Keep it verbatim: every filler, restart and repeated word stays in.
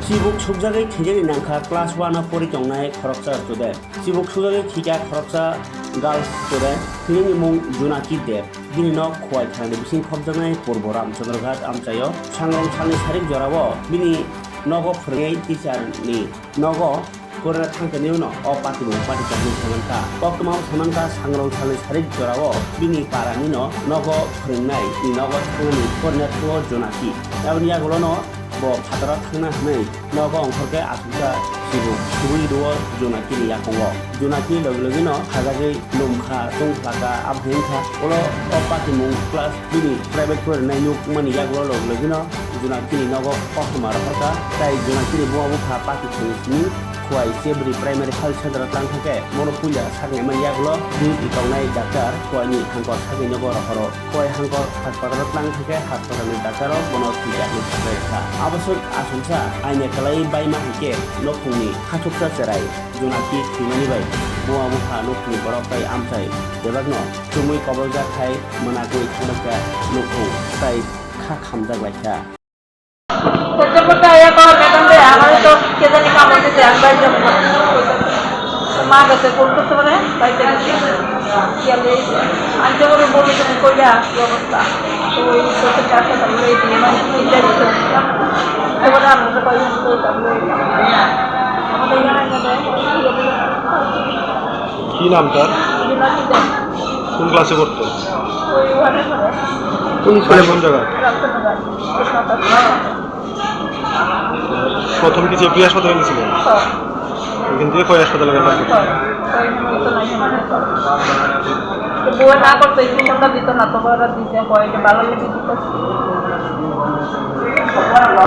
Chibuk sukjagwi thwijagwi nangkha class one o pori tongnai khoroksa student. Chibuk sukjagwi thwikha khoroksa girls student, bini mung Junaki Deb. Bini nok Khowai thanani bising khopjaknai Purbo Ramchandra Ghat amchaio. Sangrong salni sarik jorao bini nogo phwrwngwi teacher ni nogo porina thangkhe nini o patimung pati chakni saimankha. Koktwma saimankha, sangrong salni sarik jorao bini para nini nogo phwrwngnai ni nogo thangnani porina thango Junaki. Aboni yagulono bo phataro thangna hwnwi nogo ongkhorkhe aswksa Chibuk subui rwo Junakini yakungo. Junaki logi logino khajagwi lumkha, tungkhlaka, abo hinkha ulo o patimung class bini private porinai nukmani yagulo logi logino Junakini nogo kothoma rohorkha, tai Junakini buma bupha pati thani simi Khowai Chebri Primary Health Center o tangkha khe bono puila saknaimani yagulo bini tikongnai doctor Khowaini hangkor sakni nogo rohoro. Khowai hangkor haspatalo tlang thangkhe haspatalo doctor rok bono twijak ni thangwi kha. Aboswk achomsa aini kwlaiwi baima hinkhe nokhungni khachuksa cherai Junaki thwimani bai buma bupha nokhungni borok tai amchai bebakno chumui koboljak khai mwnakwi thangbaikha nokhung tai kha khamjak laikha. Kotto kotto aya kor beton de, amare to ke jani kam hote je, ami bari jabo. To ma gete phone korte pare, bari jabo. Kiyale, ani jabo re bole to koila, ki obostha. To oi kotto char ta tamle, mane ki jani to. To bada amare koi to tamle. Amare yana gade, ki obostha. কি নাম তার? কোন ক্লাসে পড়তো? কোন স্কুলে? কোন জায়গা? প্রথম কি চেবড়ি হাসপাতালে নিয়েছিলেন? এখান থেকে কয় হাসপাতালে রেফার করছেন? বউয়ে না করতো, এই চিন্তাটা দিত না, তো ওরা দিতে হয়, যে ভালো লেগে দিত।